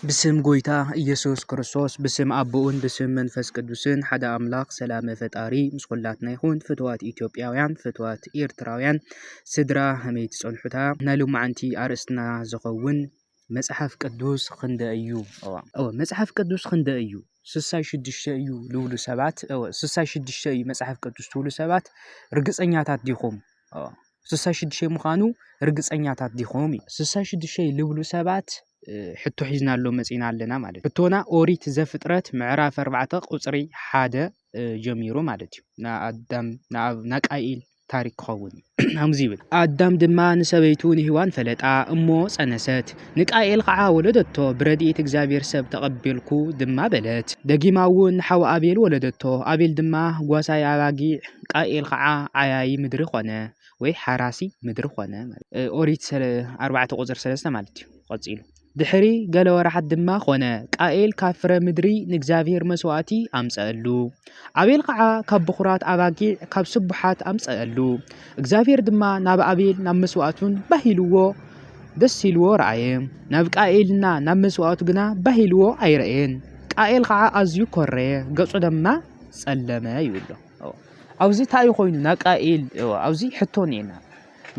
ብስም ጎይታ ኢየሱስ ክርስቶስ፣ ብስም ኣቦኡን ብስም መንፈስ ቅዱስን ሓደ ኣምላኽ፣ ሰላመ ፈጣሪ ምስ ኩላትና ይኹን። ፍትዋት ኢትዮጵያውያን፣ ፍትዋት ኤርትራውያን፣ ስድራ ከመይ ትጸንሑታ? ናይ ሎማዓንቲ ኣርእስትና ዝኸውን መጽሓፍ ቅዱስ ክንደይ እዩ? እዋ፣ እወ፣ መጽሓፍ ቅዱስ ክንደይ እዩ? ስሳይ ሽዱሽተ እዩ ልብሉ ሰባት፣ እወ፣ ስሳይ ሽዱሽተ እዩ መጽሓፍ ቅዱስ ትብሉ ሰባት ርግጸኛታት ዲኹም? እወ፣ ስሳይ ሽዱሽተ ምዃኑ ርግጸኛታት ዲኹም እዩ። ስሳይ ሽዱሽተ ልብሉ ሰባት፣ እ፣ ሕቶ ሒዝናሎም መጺና ኣለና ማለት እዩ። ሕቶና ኦሪት ዘፍጥረት ምዕራፍ ኣርባዕተ ቁጽሪ ሓደ፣ እ፣ ጀሚሩ ማለት እዩ። ንኣዳም፣ ንኣብ-፣ ናቃኤል ታሪክ ክኸውን እዩ። ከምዚ ይብል፣ ኣዳም ድማ ንሰበይቱ ንሄዋን ፈለጣ እሞ ጸነሰት፣ ንቃኤል ኸዓ ወለደቶ፣ ብረድኤት እግዚኣብሔር ሰብ ተቐቢልኩ ድማ በለት። ደጊማ እውን ንሓው ኣቤል ወለደቶ፣ ኣቤል ድማ ጓሳይ ኣባጊዕ፣ ቃኤል ኸዓ ዓያዪ ምድሪ ኾነ፣ ወይ ሓራሲ ምድሪ ኾነ። እ፣ ኦሪት ሰለ-፣ ኣርባዕተ ቁጽሪ ሰለስተ ማለት እዩ። ቀጺሉ፣ ድሕሪ ገለ ወርሓት ድማ ኾነ፣ ቃኤል ካብ ፍረ ምድሪ ንእግዚኣብሔር መስዋእቲ ኣምጸአሉ፣ ኣቤል ኸዓ ካብ ብኹራት ኣባጊዕ ካብ ስቡሓት ኣምጸአሉ። እግዚኣብሔር ድማ ናብ ኣቤል ናብ መስዋእቱን ባህ ኢልዎ ደስ ኢልዎ ረኣየ፣ ናብ ቃኤልና ናብ መስዋእቱ ግና ባህ ኢልዎ ኣይረኣየን። ቃኤል ኸዓ ኣዝዩ ኮረየ፣ ገጹ ድማ ጸለመ ይብሎ። ኣብዚ እንታይ እዩ ኮይኑ ናቃኤል? ኣብዚ ሕቶ እኒኤና።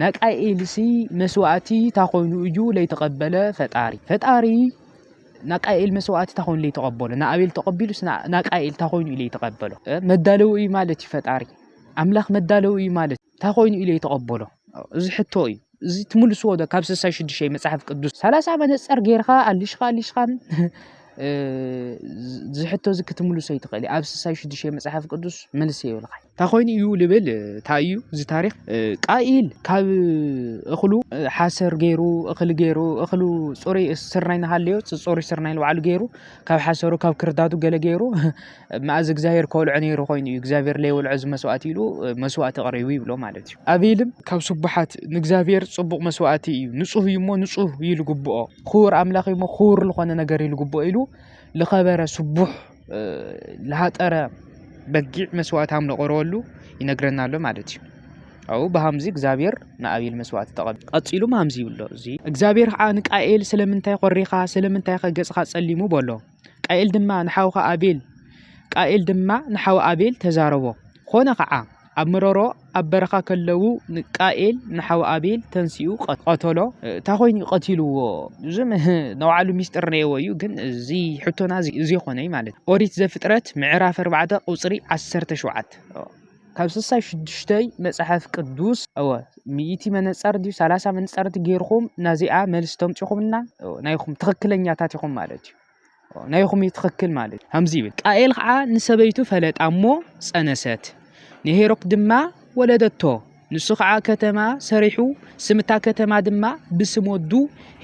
ናቃኤልሲ መስዋእቲ እንታይ ኮይኑ እዩ ለይተቐበለ ፈጣሪ? ፈጣሪ ናቃኤል መስዋእቲ እንታይ ኮይኑ ለይተቐበሎ? ንኣቤል ተቐቢሉስ ና-፣ ናቃኤል እንታይ ኮይኑ እዩ ለይተቐበሎ? እ፣ መዳለዊ እዩ ማለት እዩ ፈጣሪ። ኣምላኽ መዳለዊ እዩ ማለት እንታይ ኮይኑ እዩ ለይተቐበሎ? እዚ ሕቶ እዩ። እዚ ትምልስዎ ዶ ካብ ስሳይ ሽዱሽተ መጽሓፍ ቅዱስ? ሰላሳ መነጸር ጌርካ ኣሊሽካ ኣሊሽካን፣ እ፣ እዚ ሕቶ እዚ ክትምልሶ ይትኽእል እዩ። ኣብ ስሳይ ሽዱሽተ መጽሓፍ ቅዱስ መልሲ የብልካ። እንታይ ኮይኑ እዩ ልብል፣ እንታይ እዩ እዚ ታሪኽ? እ፣ ቃኢል ካብ እኽሉ፣ እ፣ ሓሰር ገይሩ፣ እኽሊ ገይሩ፣ እኽሉ ጽሩይ ስርናይ እናሃለዮ፣ ጽ-፣ ጽሩይ ስርናይ ንባዕሉ ገይሩ፣ ካብ ሓሰሩ፣ ካብ ክርዳዱ ገለ ገይሩ፣ መኣዝ እግዚኣብሔር ከውልዖ ነይሩ ኮይኑ እዩ፣ እግዚኣብሔር ለይወልዖ እዚ መስዋእቲ ኢሉ፣ እ፣ መስዋእቲ ኣቕሪቡ ይብሎ ማለት እዩ። ኣቤልም ካብ ስቡሓት ንእግዚኣብሔር ጽቡቕ መስዋእቲ እዩ፣ ንጹህ እዩ እሞ ንጹህ እዩ ልግብኦ፣ ክቡር ኣምላኽ እዩ እሞ ክቡር ልኾነ ነገር እዩ ልግብኦ ኢሉ ልኸበረ ስቡሕ፣ እ፣ ልሃጠረ በጊዕ መስዋእቲ ሃም ለቐረበሉ ይነግረና ኣሎ ማለት እዩ። ኣብኡ ብሃምዚ እግዚኣብሔር ንኣቤል መስዋእቲ ተቐቢሉ። ቀጺሉ ሃምዚ ይብሎ፣ እዚ እግዚኣብሔር ኸዓ ንቃኤል፣ ስለምንታይ ኾሪኻ? ስለምንታይ ኸ ገጽኻ ጸሊሙ? በሎ። ቃኤል ድማ ንሓውኻ ኣቤል፣ ቃኤል ድማ ንሓው ኣቤል ተዛረቦ። ኾነ ኸዓ፣ ኣብ መሮሮ ኣብ በረኻ ከለዉ ንቃኤል ንሓው ኣቤል ተንሲኡ ቀ-፣ ቀተሎ። እ፣ እንታይ ኮይኑ እዩ ቀቲልዎ? እዚ ም-፣ ንባዕሉ ሚስጥር ነይዎ እዩ፣ ግን እዚ ሕቶና እዚ፣ እዚ ኾነ እዩ ማለት እዩ። ኦሪት ዘፍጥረት ምዕራፍ ኣርባዕተ ቁጽሪ ዓሰርተ ሸውዓተ። ካብ ስሳይ ሽዱሽተ መጽሓፍ ቅዱስ፣ እወ፣ ሚእቲ መነጸር ድዩ ሰላሳ መነጸር ገይርኹም ናዚኣ መልሲ ተምጺኹምና፣ እወ፣ ናይኹም ትኽክለኛታት ኢኹም ማለት እዩ። ናይኹም እዩ ትኽክል ማለት እዩ። ከምዚ ይብል፣ ቃኤል ኸዓ ንሰበይቱ ፈለጣ እሞ ጸነሰት፣ ንሄኖክ ድማ ወለደቶ። ንሱ ኸዓ ከተማ ሰሪሑ፣ ስም እታ ከተማ ድማ ብስም ወዱ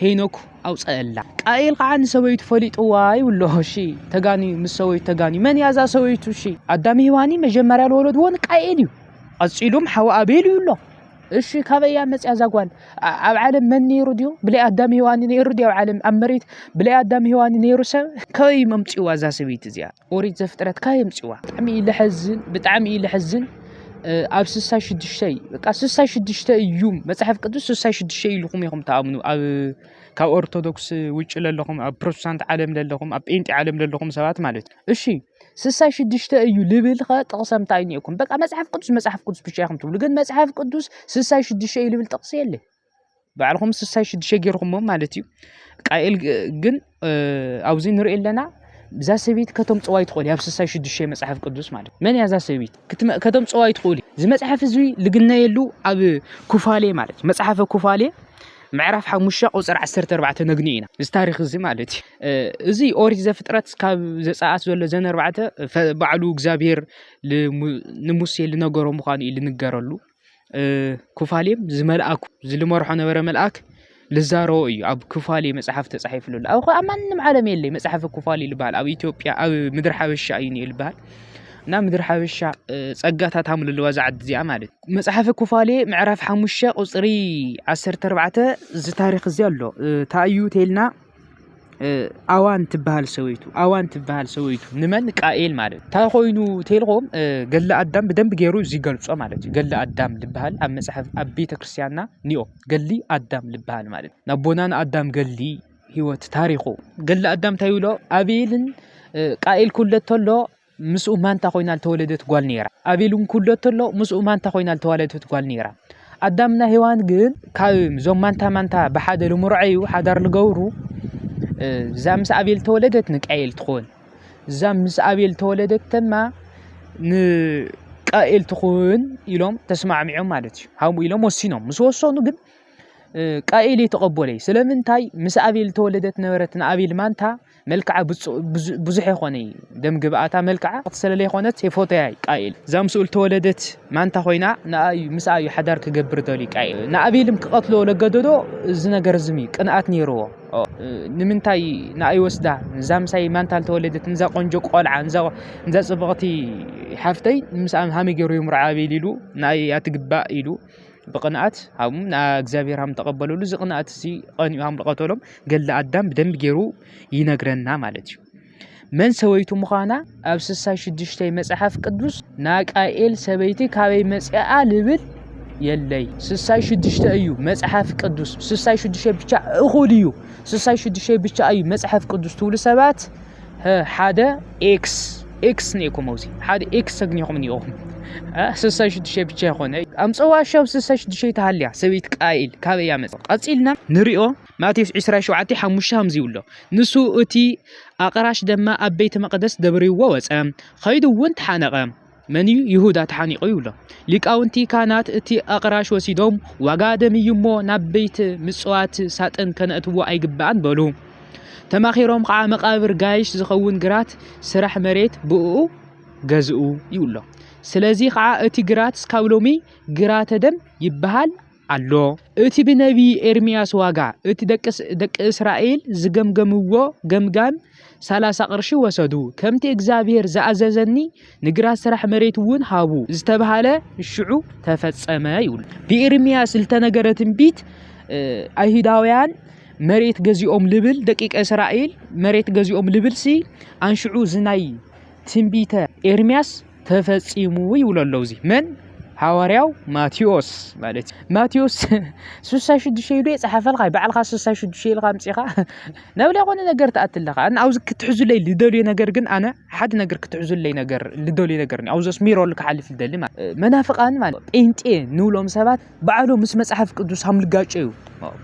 ሄኖክ ኣውጸአላ። ቃኤል ኸዓ ንሰበይቱ ፈሊጥዋ ይብሎ። እሺ፣ ተጋንዩ፣ ምስ ሰበይቱ ተጋንዩ። መን እያ እዛ ሰበይቱ? እሺ፣ ኣዳም ሄዋን መጀመርያ ዝወለድዎ ንቃኤል እዩ። ቀጺሉም ሓው ኣቤል እዩ ኣሎ። እሺ፣ ካበይ እያ መጽያ እዛ ጓል? ኣ-፣ ኣብ ዓለም መን ነይሩ ድዩ? ብለይ ኣዳም ሄዋን ነይሩ ድዩ ኣብ ዓለም? ኣብ መሬት ብለይ ኣዳም ሄዋን ነይሩ ሰብ? ካበይ መምጽዋ እዛ ሰበይቲ እዚኣ? ኦሪት ዘፍጥረት ካበይ የምጽዋ? ብጣዕሚ እዩ ለሐዝን፣ ብጣዕሚ እዩ ለሐዝን። እ፣ ኣብ ስሳይ ሽዱሽተ፣ በቃ ስሳይ ሽዱሽተ እዩ። መጽሓፍ ቅዱስ ስሳይ ሽዱሽተ ኢልኩም ኢኹም ትኣምኑ። ኣብ፣ ካብ ኦርቶዶክስ ውጭ ለለኹም፣ ኣብ ፕሮቴስታንት ዓለም ለለኹም፣ ኣብ ጴንጤ ዓለም ለለኹም ሰባት ማለት እዩ። እሺ፣ ስሳይ ሽዱሽተ እዩ ልብል ኸ ጥቕሰ እንታይ እኒኤኩም? በቃ መጽሓፍ ቅዱስ፣ መጽሓፍ ቅዱስ ብቻ ኢኹም ትብሉ። ግን መጽሓፍ ቅዱስ ስሳይ ሽዱሽተ እዩ ልብል ጥቕሲ የለ። ባዕልኹም ስሳይ ሽዱሽተ ጌርኩሞ ማለት እዩ። ቃኤል ግ-፣ ግን፣ እ፣ ኣብዚ ንርኢ ኣለና። እዛ ሰበይቲ ከተምጽዋ ይትኽእል እዩ ኣብ ስሳይ ሽዱሽተ መጽሓፍ ቅዱስ ማለት እዩ። መን እያ እዛ ሰበይቲ? ክትመ-፣ ከተምጽዋ ይትኽእል እዩ። እዚ መጽሓፍ እዚ ልግነየሉ ኣብ ኩፋሌ ማለት እዩ። መጽሓፈ ኩፋሌ ምዕራፍ ሓሙሽተ ቁጽሪ ዓሰርተ ኣርባዕተ ነግንዮ ኢና። እዚ ታሪኽ እዚ ማለት እዩ። እ፣ እዚ ኦሪት ዘፍጥረት ካብ ዘጸኣት ዘሎ ዘን ኣርባዕተ ፈ-፣ ባዕሉ እግዚኣብሔር ልሙ-፣ ንሙሴ ልነገሮ ምዃኑ እዩ ልንገረሉ። እ፣ ኩፋሌም ዝመልኣኩ፣ ዝልመርሖ ነበረ መልኣክ ልዛረቦ እዩ ኣብ ኩፋሌ መጽሓፍ ተጻሒፉ ኣሎ። ኣብ፣ ኣብ ማንም ዓለም የለ መጽሓፈ ኩፋሌ ልበሃል። ኣብ ኢትዮጵያ፣ ኣብ ምድሪ ሓበሻ እዩ ነይሩ ልበሃል። እና ምድሪ ሓበሻ፣ እ፣ ጸጋታት ሃም ልልዋ እዛ ዓዲ እዚኣ ማለት እዩ። መጽሓፈ ኩፋሌ ምዕራፍ ሓሙሽተ ቁጽሪ ዓሰርተ ኣርባዕተ እዚ ታሪኽ እዚ ኣሎ። እ፣ እንታይ እዩ ተይልና፣ እ፣ ኣዋን ትበሃል ሰበይቱ፣ ኣዋን ትበሃል ሰበይቱ ንመን? ቃኤል ማለት እዩ። እንታይ ኮይኑ ተልኹም፣ እ፣ ገድሊ ኣዳም ብደንብ ገይሩ እዚ ይገልጾ ማለት እዩ። ገድሊ ኣዳም ልበሃል ኣብ መጽሓፍ፣ ኣብ ቤተ ክርስቲያንና ኒኦ ገድሊ ኣዳም ልበሃል ማለት እዩ። ናቦና ንኣዳም ገድሊ ህይወት ታሪኹ። ገድሊ ኣዳም እንታይ ይብሎ? ኣቤልን እ፣ ቃኤል ክውለድ ተሎ ምስኡ ማንታ ኮይና ዝተወለደት ጓል ነይራ። ኣቤል እውን ክውለድ ተሎ ምስኡ ማንታ ኮይና ዝተወለደት ጓል ነይራ። ኣዳምና ሄዋን ግን ካብ እዞም ማንታ ማንታ ብሓደ ልምርዐዩ ሓዳር ልገብሩ፣ እ፣ እዛ ምስ ኣቤል ተወለደት ንቃኤል ትኾን፣ እዛ ምስ ኣቤል ተወለደት ተማ ንቃኤል ትኹን ኢሎም ተስማዕሚዖም ማለት እዩ። ሃምኡ ኢሎም ወሲኖም። ምስ ወሰኑ ግን እ፣ ቃኤል የተቐበለይ። ስለምንታይ? ምስ ኣቤል ተወለደት ነበረት ንኣቤል ማንታ መልክዓ ብጹ-፣ ብዙ-፣ ብዙሕ የኾነ እዩ። ደም ግብኣታ መልክዓ ስለለይኾነት የፎተያ እዩ ቃኤል። እዛ ምስኡ ዝተወለደት ማንታ ኮይና ንኣዩ፣ ምስ ኣዩ ሓዳር ክገብር ደልዩ ቃኤል። ንኣቤልም ክቐትሎ ለገደዶ እዚ ነገር ዝም እዩ። ቅንኣት ነይርዎ። ኦ፣ እ፣ ንምንታይ ንኣይ ወስዳ? እዛ ምሳይ ማንታ ዝተወለደት፣ ንዛ ቆንጆ ቆልዓ፣ ንዛ፣ ንዛ ጽብቕቲ ሓፍተይ ምስ ኣም-፣ ሃመይ ገይሩ ይምርዓ ኣቤል ኢሉ፣ ንኣይ ኣትግባእ ኢሉ ብቕንኣት ሃቡም ንእግዚኣብሔር ሃም ተቐበለሉ። እዚ ቅንኣት እዚ ቀኒኡ ሃም ዝቐተሎም ገድሊ ኣዳም ብደንብ ገይሩ ይነግረና ማለት እዩ። መን ሰበይቱ ምዃና ኣብ ስሳይ ሽዱሽተ መጽሓፍ ቅዱስ ናቃኤል ሰበይቲ ካበይ መጽኣ ልብል የለይ። ስሳይ ሽዱሽተ እዩ መጽሓፍ ቅዱስ። ስሳይ ሽዱሽተ ብቻ እኹል እዩ። ስሳይ ሽዱሽተ ብቻ እዩ መጽሓፍ ቅዱስ ትብሉ ሰባት፣ ሀ፣ ሓደ ኤክስ፣ ኤክስ ኔኩም ኣብዚ። ሓደ ኤክስ ተግኒኹም ኔኹም። እ፣ ስሳይ ሽዱሽተ ብቻ ይኾነ። ኣምፀዋ ሻብ ስሳይ ሽዱሽተ ተሃልያ ሰበይት ቃኤል ካበይ ያመጽ? ቀጺልና ንሪኦ ማቴዎስ ዕስራ ሸውዓተ ሓሙሽተ ከምዚ ይብሎ። ንሱ እቲ ኣቕራሽ ደማ ኣብ ቤተ መቕደስ ደብርዎ ወጸ። ኸይዱ እውን ተሓነቐ። መን እዩ? ይሁዳ ተሓኒቑ ይብሎ። ሊቃውንቲ ካህናት እቲ ኣቕራሽ ወሲዶም ዋጋ ደም እዩ እሞ ናብ ቤት ምጽዋት ሳጥን ከነእትዎ ኣይግባእን በሉ። ተማኺሮም ኸዓ መቓብር ጋይሽ ዝኸውን ግራት ስራሕ መሬት ብእኡ ገዝኡ ይብሎ። ስለዚ ኸዓ እቲ ግራት እስካብ ሎሚ ግራተ ደም ይበሃል ኣሎ። እቲ ብነቢ ኤርምያስ ዋጋ፣ እቲ ደቂ ስ-፣ ደቂ እስራኤል ዝገምገምዎ ገምጋም ሰላሳ ቅርሺ ወሰዱ። ከምቲ እግዚኣብሔር ዝኣዘዘኒ ንግራት ስራሕ መሬት እውን ሃቡ ዝተባሃለ ሽዑ ተፈጸመ ይብሉ። ብኤርምያስ ዝተነገረ ትንቢት፣ እ፣ ኣይሁዳውያን መሬት ገዚኦም ልብል፣ ደቂቀ እስራኤል መሬት ገዚኦም ልብልሲ፣ ኣንሽዑ እዚ ናይ ትንቢተ ኤርምያስ ተፈጺሙ ይብሎ ኣሎ። እዚ መን? ሃዋርያው ማቴዎስ ማለት እዩ። ማቴዎስ ስሳ ሽዱሽተ ኢሉ የጸሓፈልካ፣ ባዕልኻ ስሳ ሽዱሽተ ኢልካ ኣምጺኻ። ናብ ለይኮነ ነገር ትኣትለኻ። ኣነ ኣብዚ ክትሕዙለይ ልደልዮ ነገር ግን፣ ኣነ ሓደ ነገር ክትሕዙለይ ነገር፣ ልደልዮ ነገር፣ ኣብዚ ኣስሚሮሉ ክሓልፍ ልደሊ ማለት፣ መናፍቃን ማለት፣ ጴንጤ ንብሎም ሰባት ባዕሎም ምስ መጽሓፍ ቅዱስ ሃም ልጋጨዩ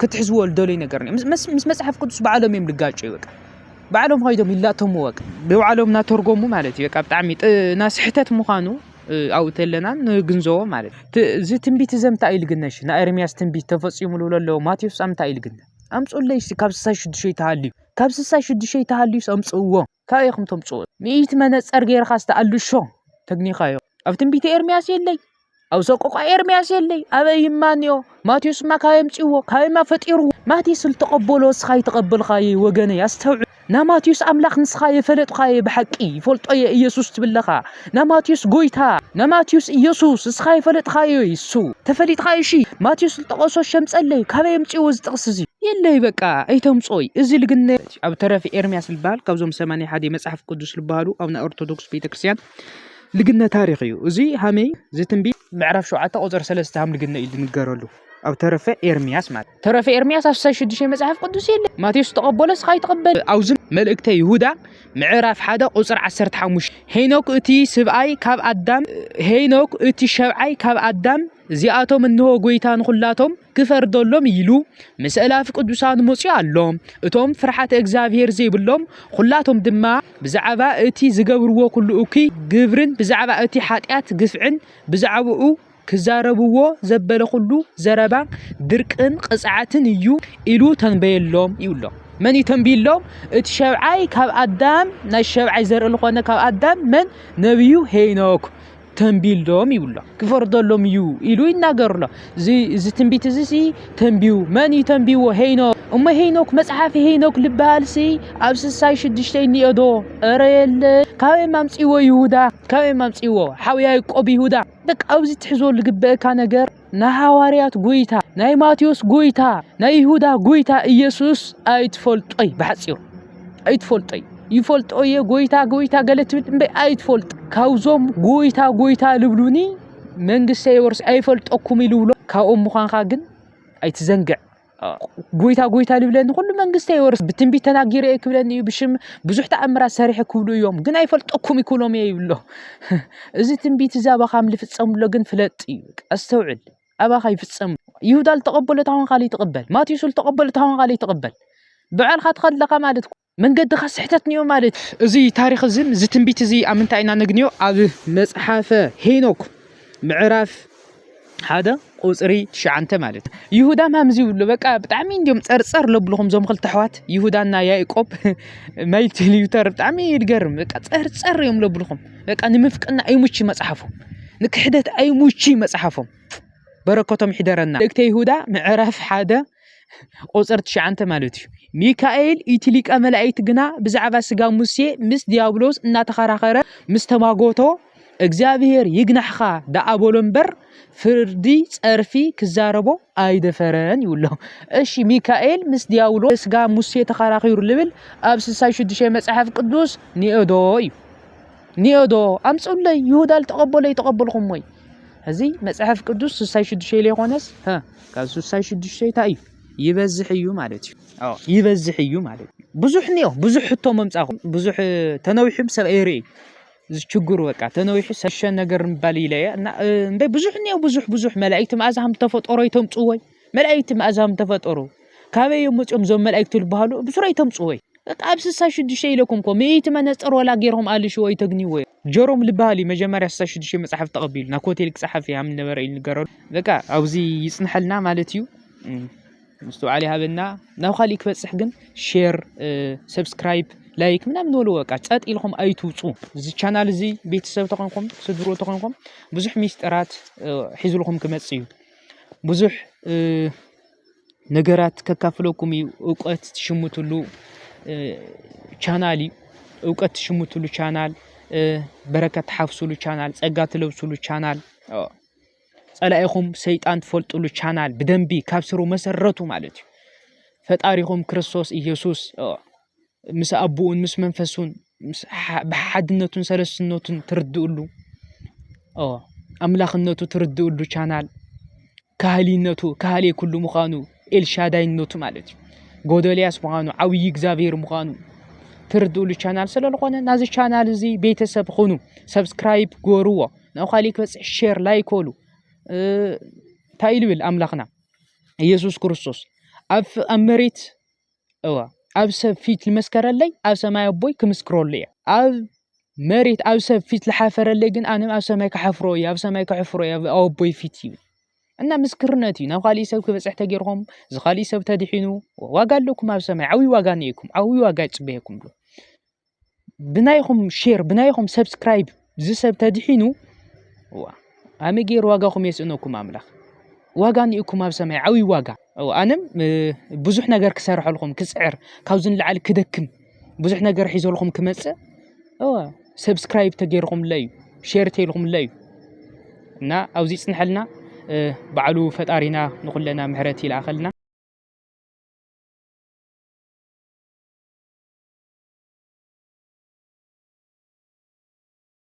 ክትሕዝዎ ልደልዮ ነገር። ምስ፣ ምስ፣ ምስ መጽሓፍ ቅዱስ ባዕሎም እዮም ልጋጨዩ፣ በቃ። ባዕሎም ኸይዶም ይላተሙ፣ በቃ። ብባዕሎም እናተርጎሙ ማለት እዩ፣ በቃ። ብጣዕሚ ጥ-፣ እና ስሕተት ምዃኑ፣ እ፣ ኣብኡ ተለና ንግንዘቦ ማለት እዩ። ት-፣ እዚ ትንቢት እዚ እንታይ እዩ ልግነሽ? ናይ ኤርምያስ ትንቢት ተፈጺሙ ልብሎ ኣለዎ። ማቴዎስ ኣብ እንታይ እዩ ልግነ? ኣምጽኡለይ እስቲ ካብ ስሳይ ሽዱሽተ ተሃልዩ። ካብ ስሳይ ሽዱሽተ ተሃልዩስ ኣምጽእዎ። ካበይ ኢኹም ተምጽእዎ? ሚእቲ መነጸር ገይርኻ ዝተኣልሾ ተግኒኻዮ። ኣብ ትንቢተ ኤርምያስ የለይ። ኣብ ሰቆቃ ኤርምያስ የለይ። ኣበይ ይማንዮ? ማቴዎስ እማ ካበይ ኣምጽእዎ? ካበይ እማ ፈጢርዎ? ማቴዎስ ዝተቐበሎ እስኻ ይተቐበልኻዮ ወገነይ፣ ኣስተውዕል። ና ማቴዎስ ኣምላኽ ንስኻ የፈለጥኻዮ ብሓቂ፣ ይፈልጦ እየ ኢየሱስ ትብለኻ። ና ማቴዎስ ጎይታ፣ ና ማቴዎስ ኢየሱስ እስኻ የፈለጥኻዮ እሱ። ተፈሊጥኻዮ እሺ። ማቴዎስ ዝጠቐሶ ሸምጸለይ፣ ካበይ ኣምጽእዎ እዚ ጥቕሲ እዚ? የለይ በቃ፣ ኣይተምጽኦይ። እዚ ልግነ ኣብ ተረፍ ኤርምያስ ዝበሃል ካብዞም ሰማንያ ሓደ መጽሓፍ ቅዱስ ዝበሃሉ ኣብ ናይ ኦርቶዶክስ ቤተክርስትያን ልግነ ታሪኽ እዩ። እዚ ሃመይ፣ እዚ ትንቢት ምዕራፍ ሸውዓተ ቁጽሪ ሰለስተ ሃም ልግነ እዩ ዝንገረሉ። ኣብ ተረፈ ኤርምያስ ማለት። ተረፈ ኤርምያስ ኣብ ስሳይ ሽዱሽተ መጽሓፍ ቅዱስ የለ። ማቴዎስ ተቐበሎ፣ እስኻ ይተቐበል። ኣብዚ መልእክተ ይሁዳ ምዕራፍ ሓደ ቁጽሪ ዓሰርተ ሓሙሽተ፣ ሄኖክ እቲ ስብኣይ ካብ ኣዳም፣ ሄኖክ እቲ ሸብዓይ ካብ ኣዳም፣ እዚኣቶም እንሆ ጎይታ ንኹላቶም ክፈርደሎም ኢሉ ምስ እላፍ ቅዱሳን መጺኡ ኣሎ። እቶም ፍርሓተ እግዚኣብሔር ዘይብሎም፣ ኹላቶም ድማ ብዛዕባ እቲ ዝገብርዎ ኩሉ እኩይ ግብርን ብዛዕባ እቲ ሓጢኣት ግፍዕን ብዛዕባኡ ክዛረብዎ ዘበለ ኩሉ ዘረባ ድርቅን ቅጽዓትን እዩ ኢሉ ተንበየሎም ይብሎ። መን እዩ ተንቢሎም? እቲ ሸብዓይ ካብ ኣዳም፣ ናይ ሸብዓይ ዘርኢ ዝኾነ ካብ ኣዳም መን? ነቢዩ ሄኖክ ተንቢሎም ይብሎ። ክፈርደሎም እዩ ኢሉ ይናገር ኣሎ። እዚ፣ እዚ ትንቢት እዚ ሲ ተንቢዩ። መን እዩ ተንቢዎ? ሄኖክ። እሞ ሄኖክ፣ መጽሓፍ ሄኖክ ልበሃል ሲ ኣብ ስሳይ ሽዱሽተ እኒኦ ዶ? ኧረ የለ። ካበይ ማምጺዎ ይሁዳ? ካበይ ማምጺዎ? ሓው ያዕቆብ ይሁዳ። በቃ ኣብዚ ትሕዞ ልግበእካ ነገር ንሃዋርያት ጎይታ፣ ናይ ማቴዎስ ጎይታ፣ ናይ ይሁዳ ጎይታ ኢየሱስ ኣይትፈልጦይ፣ ብሓጺሩ ኣይትፈልጦይ። ይፈልጦ እየ ጎይታ፣ ጎይታ ገለ ትብል እምበይ ኣይትፈልጦ። ካብዞም ጎይታ፣ ጎይታ ልብሉኒ መንግስተ የወርስ ኣይፈልጠኩም እዩ ልብሎ። ካብኦም ምዃንካ ግን ኣይትዘንግዕ። ጎይታ ጎይታ ልብለኒ ኩሉ መንግስቲ ይወርስ፣ ብትንቢት ተናጊረ እየ ክብለኒ እዩ፣ ብሽም ብዙሕ ተኣምራት ሰሪሐ ክብሉ እዮም፣ ግን ኣይፈልጠኩም ይክብሎም እየ ይብሎ። እዚ ትንቢት እዚ ኣባኻ ከም ዝፍጸምሎ ግን ፍለጥ እዩ። ኣስተውዕል፣ ኣባኻ ይፍጸም። ይሁዳ ልተቐበሎ ታውን ካልእ ይትቐበል፣ ማቴዎስ ልተቐበሎ ታውን ካልእ ይትቐበል። ብዕልካ ትኸለኻ ማለት እኮ መንገድኻ ስሕተት ንዮ ማለት እዩ። እዚ ታሪኽ እዝን እዚ ትንቢት እዚ ኣብ ምንታይ ኢና ነግንዮ? ኣብ መጽሓፈ ሄኖክ ምዕራፍ ሓደ ቁጽሪ ትሽዓንተ ማለት እዩ። ይሁዳ ማምዚ ይብሉ፣ በቃ ብጣዕሚ እንዲዮም ጸርጸር ለብልኹም ዞም ክልተ ኣሕዋት ይሁዳና ያዕቆብ። ማይልቲ ሊዩተር ብጣዕሚ ይድገርም፣ በቃ ጸርጸር እዮም ለብልኹም። በቃ ንምፍቅና ኣይሙቺ መጽሓፎም፣ ንክሕደት ኣይሙቺ መጽሓፎም። በረከቶም ይሕደረና። መልእክተ ይሁዳ ምዕራፍ ሓደ ቁጽሪ ትሽዓንተ ማለት እዩ። ሚካኤል እቲ ሊቀ መላእክት ግና ብዛዕባ ስጋ ሙሴ ምስ ዲያብሎስ እናተኸራኸረ ምስ ተማጎቶ፣ እግዚኣብሔር ይግናሕኻ ደኣ በሎ እምበር፣ ፍርዲ ጸርፊ ክዛረቦ ኣይደፈረን ይብሎ። እሺ፣ ሚካኤል ምስ ዲያብሎስ ስጋ ሙሴ ተኸራኺሩ ልብል ኣብ ስሳይ ሽዱሽተ መጽሓፍ ቅዱስ ኒኦዶ እዩ። ኒኦዶ ኣምጽኡለይ፣ ይሁዳ ልተቐበሎ ይተቐበልኹም ወይ? እዚ መጽሓፍ ቅዱስ ስሳይ ሽዱሽተ ኢለ ይኾነስ፣ ሀ፣ ካብ ስሳይ ሽዱሽተ እንታይ እዩ? ይበዝሕ እዩ ማለት እዩ። ኣዎ፣ ይበዝሕ እዩ ማለት እዩ። ብዙሕ ኒኦ፣ ብዙሕ ሕቶ መምጻኹም፣ ብዙሕ፣ እ፣ ተነዊሑም ሰብ ኣይርኢ። እዚ ችግሩ በቃ፣ ተነዊሑ ሰብ ሸን ነገር ምባል ኢለ እየ። እና፣ እ፣ እምበይ ብዙሕ ኒኦ፣ ብዙሕ፣ ብዙሕ መላእክቲ መኣዛም ተፈጠሮ ይተምጽኡ ወይ? መላእክቲ መኣዛም ተፈጠሩ። ካበይ እዮም መጺኦም እዞም መላእክቲ ዝበሃሉ? ብስሩ ኣይተምጽኡ ወይ? በቃ ኣብ ስሳ ሽዱሽተ ኢለኩም እኮ፣ ሚእቲ መነጸር ወላ ጌርኩም ኣልሽዎ ኣይተግንይዎ እዮም። ጀሮም ልበሃል እዩ መጀመርያ ስሳ ሽዱሽተ መጽሓፍ ተቐቢሉ፣ ናብ ኮቴል ክጸሓፍ እዩ ሃም ነበረ ኢሉ ንገረሉ። በቃ ኣብዚ ይጽንሐልና ማለት እዩ። እም፣ ምስትውዓል ይሃበና። ናብ ካሊእ ክበጽሕ ግን ሼር፣ እ፣ ሰብስክራይብ፣ ላይክ ምናምን በሉ። በቃ ጸጥ ኢልኩም ኣይትውጹ። እዚ ቻናል እዚ ቤተሰብ ተኾንኩም፣ ስድሮ ተኾንኩም፣ ብዙሕ ሚስጥራት፣ እ፣ ሒዝልኩም ክመጽእ እዩ። ብዙሕ፣ እ፣ ነገራት ከካፍለኩም እዩ። እውቀት ትሽምትሉ፣ እ፣ ቻናል እዩ። እውቀት ትሽምትሉ ቻናል፣ እ፣ በረከት ትሓፍሱሉ ቻናል፣ ጸጋ ትለብሱሉ ቻናል፣ ኦ፣ ጸላኢኹም ሰይጣን ትፈልጥሉ ቻናል ብደንቢ ካብ ስሩ መሰረቱ ማለት እዩ። ፈጣሪኹም ክርስቶስ ኢየሱስ፣ ኦ፣ ምስ ኣቦኡን ምስ መንፈሱን ምስ ሓ-፣ ብሓድነቱን ሰለስትነቱን ትርድእሉ፣ ኦ፣ ኣምላኽነቱ ትርድእሉ ቻናል፣ ካህሊነቱ፣ ካህሌ ኩሉ ምዃኑ፣ ኤልሻዳይነቱ ማለት እዩ። ጎዶልያስ ምዃኑ፣ ዓብዪ እግዚኣብሔር ምዃኑ ትርድእሉ ቻናል ስለ ዝኾነ፣ ናዚ ቻናል እዚ ቤተሰብ ኹኑ፣ ሰብስክራይብ ግበርዎ፣ ናብ ካሊእ ክበጽሕ ሼር፣ ላይክ በሉ። እ፣ እንታይ ኢሉ ይብል ኣምላኽና ኢየሱስ ክርስቶስ? ኣብ፣ ኣብ መሬት፣ እዋ፣ ኣብ ሰብ ፊት ልመስከረለይ፣ ኣብ ሰማይ ኣቦይ ክምስክረሉ እየ። ኣብ መሬት፣ ኣብ ሰብ ፊት ልሓፈረለይ ግን፣ ኣነ ኣብ ሰማይ ክሓፍሮ እየ፣ ኣብ ሰማይ ክሕፍሮ እየ፣ ኣብ ኣቦይ ፊት ይብል። እና ምስክርነት እዩ። ናብ ካሊእ ሰብ ክበጽሕ ተጌርኩም፣ እዚ ካሊእ ሰብ ተድሒኑ፣ ዋጋ ኣለኩም ኣብ ሰማይ፣ ዓብዪ ዋጋ እኒኤኩም፣ ዓብዪ ዋጋ ይጽበየኩም ኣሎ። ብናይኹም ሼር፣ ብናይኹም ሰብስክራይብ፣ እዚ ሰብ ተድሒኑ፣ ዋ፣ ኣመ ገይሩ ዋጋኹም የስእነኩም ኣምላኽ። ዋጋ እኒእኩም ኣብ ሰማይ፣ ዓብዪ ዋጋ። እዋ፣ ኣነም፣ እ፣ ብዙሕ ነገር ክሰርሐልኩም፣ ክጽዕር፣ ካብዚ ንላዕሊ ክደክም፣ ብዙሕ ነገር ሒዘልኩም ክመጽእ፣ እዋ፣ ሰብስክራይብ ተገይርኩምለይ እዩ፣ ሼር ተይልኩምለይ እዩ። እና ኣብዚ ይጽንሐልና፣ እ፣ ባዕሉ ፈጣሪና ንኹለና ምሕረት ይልኣኸልና።